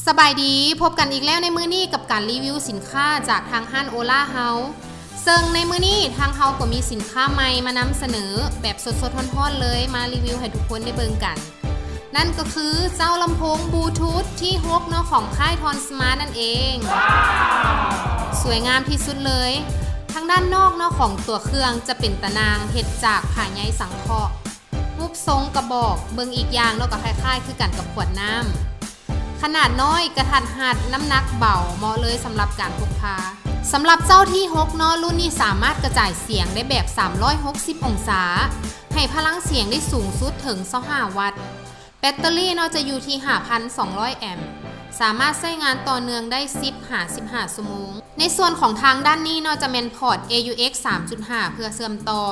ສະບາຍດີ, ພົບກັນອີກແລ້ວໃນມື້ນີ້ກັບການຣີວິວສິນຄ້າຈາກທາງຮ້ານໂອລາເຮົາ. ເຊິ່ງໃນມື້ນີ້ທາງເຮົາກໍມີສິນຄ້າໃໝ່ມານຳສະເໜີແບບສົດໆຮ້ອນໆເລີຍ, ມາຣີວິວໃຫ້ທຸກຄົນໄດ້ເບິ່ງກັນ. ນັ້ນກໍຄືເຈົ້າລຳໂພງບລູທູດທີຫົກເນາະ ຂອງຄ້າຍທອນສະມາດນັ້ນເອງ. ສວຍງາມທີ່ສຸດເລີຍ. ທາງດ້ານນອກເນາະ ຂອງຕົວເຄື່ອງຈະເປັນຕາໜ່າງເຮັດຈາກຜ້າໃຍສັງເຄາະ. ຮູບຊົງກະບອກເບິ່ງອີກຢ່າງເນາະ ກໍຄ້າຍໆຄືກັນກັບຂວດນ້ຳ. ຂະໜາດນ້ອຍ, ກະທັດຮັດ, ນ້ຳໜັກເບົາ, ເໝາະເລີຍສຳລັບການພົກພາ. ສຳລັບເຈົ້າທີຫົກເນາະ, ລຸ້ນນີ້ສາມາດກະຈາຍສຽງໄດ້ແບບສາມຮ້ອຍຫົກສິບອົງສາ, ໃຫ້ພະລັງສຽງໄດ້ສູງສຸດເຖິງຊາວຫ້າວັດ. ແບັດເຕີຣີເນາະ ຈະຢູ່ທີ່ຫ້າພັນສອງຮ້ອຍແອມ, ສາມາດໃຊ້ງານຕໍ່ເນື່ອງໄດ້ສິບຫາສິບຫ້າຊົ່ວໂມງ. ໃນສ່ວນຂອງທາງດ້ານນີ້ເນາະ ຈະແມ່ນພອດ ເອຢູເອັກສາມຈຸດຫ້າ ເພື່ອເຊື່ອມຕໍ່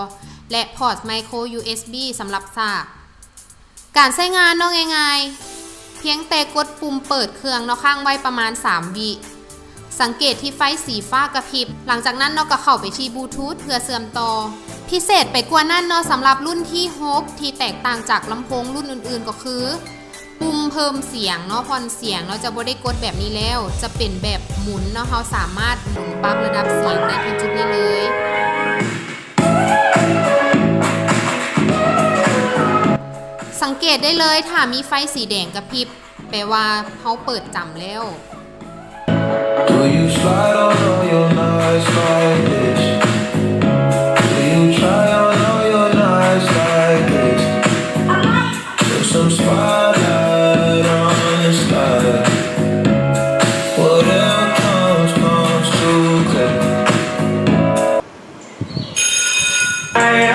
ແລະ ພອດໄມໂຄຣຢູເອັສບີສຳລັບສາກ. ການໃຊ້ງານເນາະ ງ່າຍໆ, ພຽງແຕ່ກົດປຸ່ມເປີດເຄື່ອງເນາະ ຄ້າງໄວ້ປະມານສາມວິ. ສັງເກດທີ່ໄຟສີຟ້າກະພິບ, ຫຼັງຈາກນັ້ນເນາະ ກໍເຂົ້າໄປທີ່ບລູທູດເພື່ອເຊື່ອມຕໍ່. ພິເສດໄປກວ່ານັ້ນເນາະ, ສຳລັບລຸ້ນທີຫົກ ທີ່ແຕກຕ່າງຈາກລຳໂພງລຸ້ນອື່ນໆ ກໍຄື ປຸ່ມເພີ່ມສຽງເນາະ, ຜ່ອນສຽງເນາະ ຈະບໍ່ໄດ້ກົດແບບນີ້ແລ້ວ, ຈະເປັນແບບໝູນເນາະ, ເຮົາສາມາດໝູນປັບລະດັບສຽງໄດ້ທີ່ຈຸດນີ້ເລີຍ. ສັງເກດໄດ້ເລີຍ, ຖ້າມີໄຟສີແດງກະພິບ, ແປວ່າເຮົາເປີດຈຳແລ້ວ. Do you slide on all your nights like this? Do you try on all your nights like this? Put some spotlight on the sky. Whatever comes, comes too quick.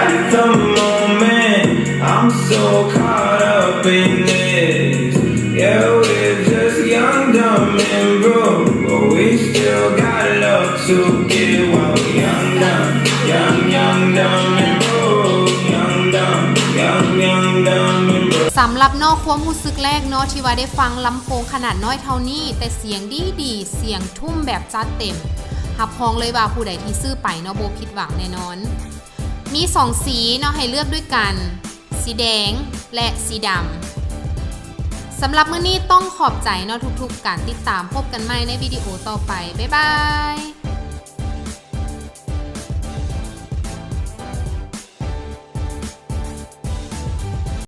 At the moment, I'm so caught up in this. Yeah, we're just young, dumb, and broke, but we still got love to give while we're young, dumb, young, young, dumb, and broke. Young, dumb, young, young, dumb, and broke. ສຳລັບເນາະ ຄວາມຮູ້ສຶກແລກເນາະ ທີ່ວ່າໄດ້ຟັງລຳໂພງຂະໜາດນ້ອຍເທົ່ານີ້ ແຕ່ສຽງດີໆ, ສຽງທຸ້ມແບບຈັດເຕັມ, ຮັບຮອງເລີຍວ່າຜູ້ໃດທີ່ຊື້ໄປເນາະ ບໍ່ຜິດຫວັງແນ່ນອນ. ມີສອງສີເນາະ ໃຫ້ເລືອກດ້ວຍກັນ, ສີແດງ ແລະ ສີດຳ. ສຳລັບມື້ນີ້ຕ້ອງຂອບໃຈເນາະ ທຸກໆການຕິດຕາມ. ພົບກັນໃໝ່ໃນວິດີໂອຕໍ່ໄປ. ບາຍບາຍ.